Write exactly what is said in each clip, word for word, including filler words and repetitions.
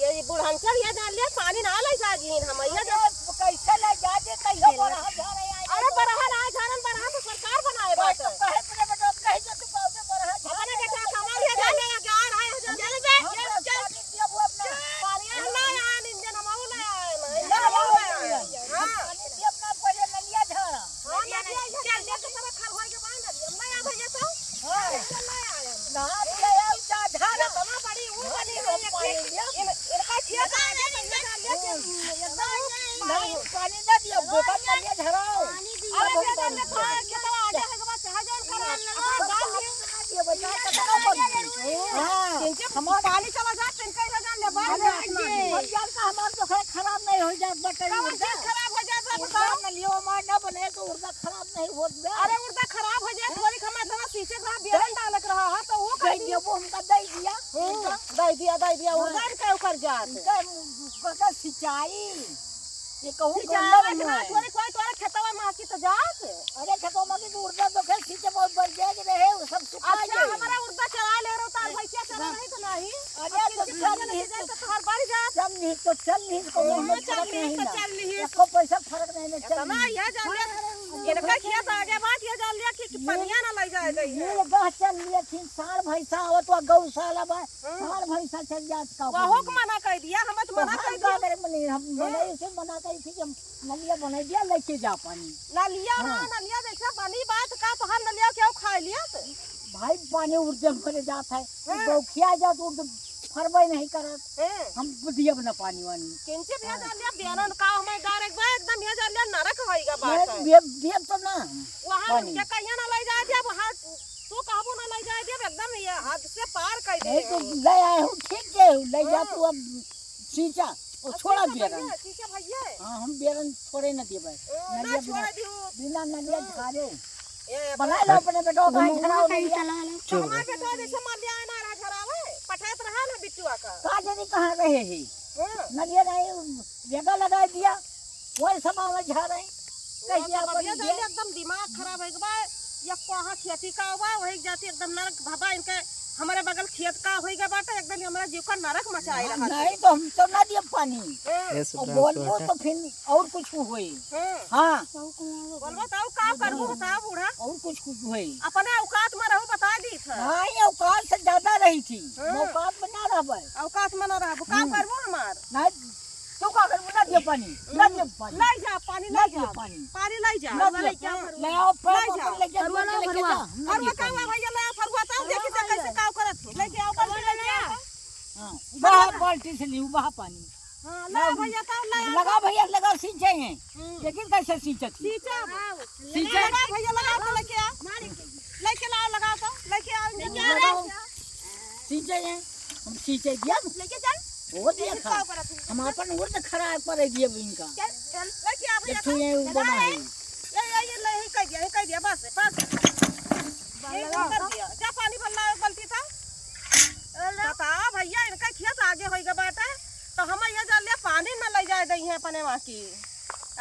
ये बुढ़नचर ये जान ले, पानी ना ले जा जीन हम, ये जा। अरे, कैसे ले जा दे, कैसे बरहा झारे आई अरे, तो। बरहा ना झारन, बरहा तो सरकार बनाए भाई, बाटे। तो कहे अपने बेटा, कहे जो तू पाओ तो बरहा झारे अपने बेटा, आई। कमाल ये जान ले, जा रहा है, जा ले बे, हाँ, ये बस चल। पानी दिया वो अपना। पानी हम ना आए, इंजन हम ना आए, ना, इंजन हम ना आए। हाँ। पानी दिया अपना, पहले नलिया झारा। हाँ, नलिया नहीं, चल, ले तो सब खर होई के बांध दिया। मैं आ भैया तो। हाँ। ले आ। नहा के ले आओ, जा झारा। इतना बड़ी वो बनी है, ये पानी दिया। इन-, इनका खेत आगे तो ये डाल दिया कि एकदम नहीं, पानी ना दिया, बोतल नलिया झारा। अरे, अब हम ले जा, पानी ले, दिया। थोड़ा खेतवा आगे है के बाद चाहे जौन करा, अपना डाल दिया। ये बता, कितना बड़ी। हाँ। इनके हमार पानी चला जा, इनका इधर जान ले, बाहर अरे, जात ना। भैया का हमार तो खराब नहीं हो जात, बटे कब उनका। चीज खराब हो जात बा, उनका बताओ। नलियो मार ना बने तो उनका खराब नहीं होत बे। अरे, उर्दा खराब हो जाए, थोड़ी खमा इतना सींचे के रहा, बेलन डालक रहा है, तो वो कर कह दी। दिया, वो हमका दे दिया। हम्म, दे दिया, दे दिया, हाँ। उर्दा के ओकर जात। इनका, इनका सिंचाई, ये कहूँ सिंचाई गोंडल के ना, में। थोड़ी कोई तोरे खेतवा में आके तो जात। अरे, खेतवा में के उर्दा तो खेत सींचे बहुत बढ़ गया कि रहे, वो सब सुखा अच्छा, गए। हमारा उर्दा चला ले रहो, तार भैंसिया चला नहीं तो नहीं। अरे, अब तो किनके चल भैया नहीं लेके जाए तो तो तोहार बढ़ जात। चल नहीं तो चल नहीं, कोनो हाँ, में चल फर्क नहीं नहीं तो ना। चल नहीं। एको पैसा फर्क नहीं ना, चल इतना नहीं। यह जान लिया, इनका खेत आगे बात, यह जान लिया कि, कि ये पनिया ना लग जाए गई है। ये गाह चल लिया थी, साढ़ भैंसा आवत हुआ गौशाला बा, हाँ। साढ़ भैंसा चल जात का वहू बोली। के मना कर दिया, हमें तो तो मना हम कर का दिया। करे मने, हम हाँ। मने इसे मना करी थी कि हम नलिया बना दिया, लेके जा पानी। नलिया ना, हाँ। नलिया जैसे बनी बात का, तो हम नलिया क्यों खा लिया तो? भाई, पानी उर्दे में भरे जात है, हाँ। गौखिया जात उर्दे फरबे नहीं करत। हैं। हम दियब न पानी वानी। किंचे भी हाँ। जान लिया, बेलन का हमें डायरेक्ट बा, एकदम ये जान लिया, नरक होइगा बात है। दियब, दियब तो ना हम वहाँ पानी। उनके कहिया ना ले जाए दिया, वहाँ तू कहबो ना ले जाए दिया, एकदम ये हद से पार कर दे नहीं तो हो। ले आए हूँ, ठीक है, ले जा हाँ। तू अब सींचा, वो हाँ, छोड़ा ठीक है दिया भैया, रहन। ठीक है भैया। हाँ, हम बेलन छोड़े न दिए भाई। ओ, ना नलिया बिना, छोड़ा दियो। बिना नलिया हाँ। झारे। ए, बना लो अपने बेटवा का वो झगड़ा हो कहीं गया। चला लो। चुप हमार रह। बेटवा जैसे मर लिया ना रहा झरावे, पटात रहा ना बिट्टुआ का। का जानी कहाँ रहे है। हाँ। नलिया नहीं, जगह लगा दिया, वही सब आवा झा रहे। कह वो दिया तो अपन बढ़िया ये। जाने एकदम दिमाग खराब हो गया बा। या कहाँ खेती का हुआ, वही जाति एकदम नरक भबा इनके हमारे बगल खेत का होई गया बाटे, एकदम हमरा जीव का नरक मचाए ना, रहा नहीं तो हम तो ना दिए पानी। हाँ। ये और सुधा, बोलबो सुधा। तो फिर और कुछ होई। हाँ। हाँ। बोलबो तो और का करबो, बताओ बूढ़ा। और कुछ कुछ होई। अपने औकात में रहो, बता दी था। हाँ, ये औकात से ज्यादा रही थी। हाँ। औकात में ना रहबे। औकात में ना रहबो, का हम्म। करबो हमार? नहीं, तू का करबो? ना दिए पानी, ना दिए पानी। ले जा पानी, ना ले दिए जा। पानी। पानी ले जा। ना दिए। हाँ। ले आओ, ले जा। ले जा, और वो लेके फरुआ। जा। और वो का हुआ भैया, ले आओ फरुआ, तब देखी तो कैसे काव करत हो। लेके आओ, बाल्टी लेके आओ। हाँ, बाल्टी से लियो, बहा पानी। हाँ, ले आओ भैया, तब ले आओ। लगा भैया, लगा, सींचे हैं। हम्म। लेकिन कैसे सींचत है? सींचा। सींचे। लगा भैया, लगा तो लेके आ। लेके लाओ, लगा तो, लेके आओ, लेके आओ। सींचे हैं, हम सींचे दिया। लेके चल। हो दिया लेके खा। आओ, करत है। हम अपन उर्द खराब कर दिए इनका। चल, चल। लेके आ भैया, एक ठो ये लगा बना है। है। ये, ये, ये ले, ही कह दिया, ही कह दिया, बस, बस। ये लगा कर दिया। जा पानी भर ला, गलती था। बता भैया, इनका खेत आगे होई गया बाटे, तो हम ये जान लिया पानी न ले जाए दई है अपने वहाँ की।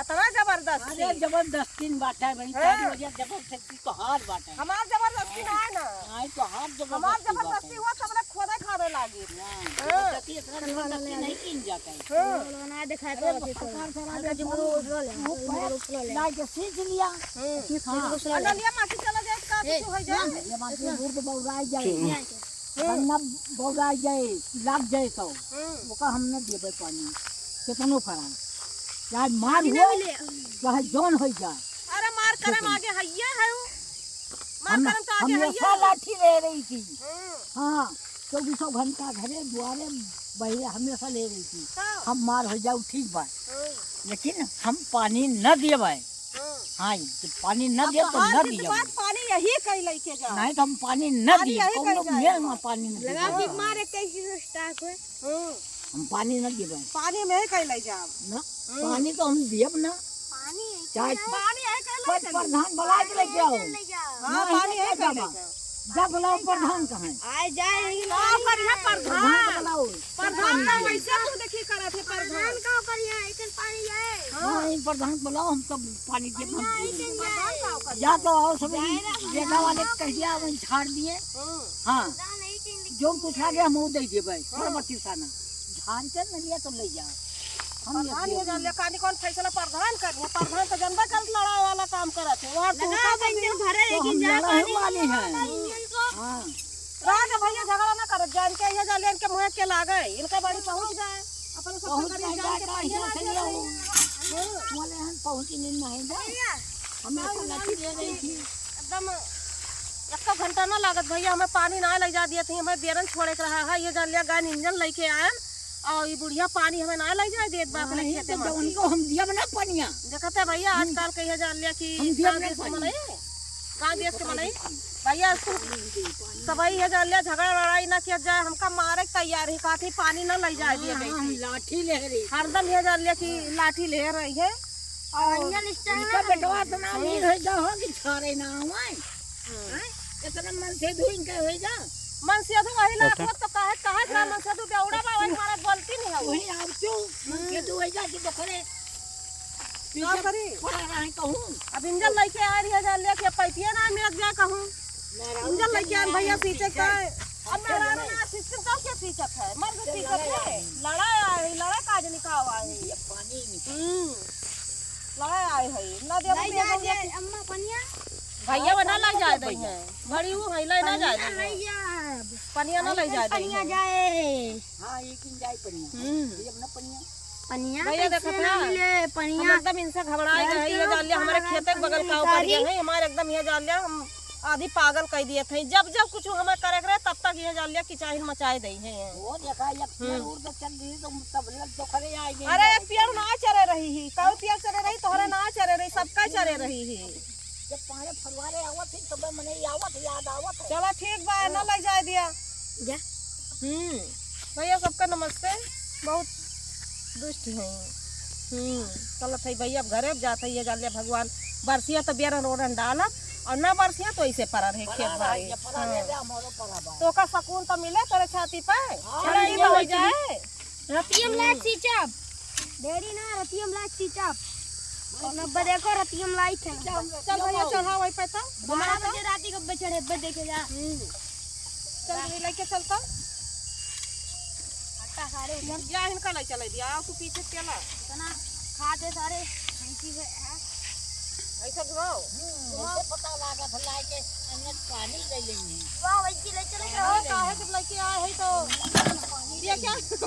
इतना जबरदस्ती। अरे जबरदस्ती न बाटे भाई, हाँ। तारी वजह जबरदस्ती तो हार बाटे। हमार जबरदस्ती ना है ना। हाँ, तो हार जबरदस्ती हमार जबरदस्ती बाटे। हुआ, सबने खोदे खादे लागी। हाँ, हाँ। जबरदस्ती इतना जबरदस्ती नहीं कीन जाता है। हाँ। ना दिखाई अरे, पड़त है सरकार कोई। चला अरे, दे, जबरदस्ती वो उठा ले, वो वो पैर उठा ले। लाके सींच लिया। हम्म। हाँ। और नलिया माटी चला जाए, का ए, कुछ हो जाए? ना, ये बात ये दूर तो बौराई जाए। हम्म। बन्ना बौराई जाए, लाग जाए तो हम्म। ओका हम न देबे पानी। कितनो फरान। चाहे मार पानी हो, ना मिले। चाहे जौन हो जाए। अरे मार करम आगे हइये है वो। मार हम, करम तो आगे हइये हमेशा है। लाठी ले रही थी। हम्म। हाँ, चौबीसों घंटा घरे दुआरे बहिरे हमेशा ले रही थी। तो? हम मार हो जाऊ ठीक बा। हम्म। लेकिन हम पानी न देबे। हम्म। हाँ, जब पानी न अब दे तो तो हार न जीत दिया। बात पानी यही कहीं लेके जाओ। नहीं तो हम पानी न पानी दिए, यही कहीं कौनो जाए। मेल में पानी न लगा दिए। के मार एक कहीं की स्टार्ट हुए। हम्म। हम पानी न दिए। पानी में ही कहीं ले जाओ। ना, हम्म। पानी तो हम दियब ना। पानी है। चाहे पानी है, कहीं ले पर-, चलो। प्रधान बुला के लेके आओ। हाँ, नहीं, पानी नहीं है, कहीं ले जाओ। जा बुलाओ प्रधान कहाँ है? आए जाए यही हाँ, पानी पर यहाँ है। प्रधान। प्रधान बुलाओ। प्रधान का वैसे मुंह देखी करत है प्रधान। प्रधान का ऊपर यहाँ इतन पानी जाए। हाँ। हाँ, इन प्रधान बुलाओ, हम सब पानी के पानी हम नहीं पी लेंगे। प्रधान का ऊपर या तो आओ सब जाए ना, बेटा वाले कह दिया, हम झाड़ दिए। हम्म। हाँ। प्रधान नहीं चिंदी जो कुछ आ गया, हम वो दे दिए भाई। हाँ। थोड़ा बत्तीस आना। आन के नलिया तो ले जा। हम प्रधान ये ये जान ले, कानी कौन फैसला प्रधान कर दिया? प्रधान तो जनबा करत लड़ाई वाला काम करत है। वहाँ तो लगा ऊपर बंदे भी भरे तो लेकिन हम जा लड़ाई पानी वाले नहीं हैं। वाला इंजन को। हाँ। राज भैया झगड़ा ना करत, जान के ये जान ले इनके मुँह के लागे, इनका बड़ी पहुँच जाए। अपन सब पहुँच करीब जाए, जान के जाए, पहुँच जाए, जाए। हम्म। बोले हम पहुँच नहीं, नहीं जाए। भैया, हमें तो लगी दे रही थी। एकदम एको घंटा ना लागत भैया, हमें पानी ना ले जा दिए थे, हमें बेरन छोड़े के रहा है। ये जान लिया गान इंजन लेके आयन और ये बुढ़िया पानी हमें ना ले जाए देत बा अपने वही खेते तो में। जवन को हम दिया बना पनिया। देखत है भैया, हम्म। आजकल के ये जान लिया कि हम दिया गाँव बना देश के पनिया। मनई, गाँव देश के मनई, भैया तू सबही ये जान लिया झगड़ा लड़ाई ना किया जाए, हमका मारे के तैयार है, काथी पानी ना ले जाए दिए हाँ, गई हम थी। लाठी ले रही। हरदम ये जान लिया कि लाठी ले रही है। और इंजन स्टार्ट इनका ना बेटवा इतना अमीर हो जा हो कि छोड़े ना आवे। हम्म। हैं? इतना मनसेधू इनका हो जा। मनसेधू वही लाख अच्छा। होत तो काहे, काहे इतना हाँ। मनसेधू बेवड़ा बा, वही हमारा गलती नहीं है वो। वही आप क्यों हम्म। मनसेधू हो जा कि बखरे का पीछे करी? पड़ा रहे कहूँ। अब इंजन लेके आ रही है, जा लेके पैतिया ना मिलत जा कहूँ। मेहरारू इंजन लेके आए भैया पीछे का। अब मेहरारू ना सिस्टम का क्या सीखत है? मर्द सीखत है। लड़ाई आए है, लड़ाई का आज निकाव आए है। ये पानी निकाल। हम्म। लड़ाई आए है। ना दे लाई भैया जा दे। अम्मा पनिया। भैया वो ना लाई जाए दे हैं। बड़ी वो है, लाई ना जाए दे हैं। पनिया ना लाई जाए दे पनिया हैं। जाए। हाँ, एक दिन जाए पनिया। हम्म। ये अपना पनिया। पनिया भैया कैसे देखत ना है? मिले? पनिया हम एकदम इनसे घबराए गए हैं। ये जान लिया हमारे खेते के बगल का ऊपर गए हैं, हमारे एकदम ये जान लिया हम आधी पागल कर दिए थे। जब जब कुछ हमें करे के रहे तब तक ये जान लिया कि चाहे मचाए दे हैं। वो देखा, एक पेड़ हम्म। उड़ के चल रही तो तब लग तो खड़े आ गए। अरे पेड़ ना चरे रही ही, कऊ पेड़ चरे रही, तोहरे ना चरे रही, सबका चरे रही ही। जब पानी फुलवारे आवत ही तब मने आवत, याद आवत है। चला ठीक बा, ना ले जाए दिया। जा। हम्म। भैया सबका नमस्ते। बहुत दुष्ट हैं। हम्म। चलत है भैया, अब घरे अब जात है, ये जान लिया भगवान। बरसिया तो बेरन ओरन डालब और ना बरसिया तो ऐसे पड़ा रहे खेत पड़ा बारी। रहे, पड़ा हाँ। रहे, हमारो पड़ा बा। तो का सुकून तो मिले तेरे छाती पे। हाँ, खिलाई मिले तो हो मिले। जाए। रतियम लाइट स्विच ऑफ। देरी ना, रतियम लाइट स्विच ऑफ। और नब्बे देखो, रतियम लाइट है। चल, चल भैया, चढ़ा वही पे तो। बारह बजे राती को बे चढ़े, बे देखे जा। हम्म। चल, वही लेके चलता। हटा सारे। यार, या इनका ले चले दिया, आओ तू पीछे चला। इतना खाते सारे, भैंसी है, है। ऐसा घुमाओ। हम्म, घुमाओ। ऐसे पता लागत है, लाए के अंदर पानी ले लेंगे। वाह, वही की ले चले पानी जाओ। ले काहे लेंगे। के लेके आए हैं तो? पानी ये ले क्या? लेंगे।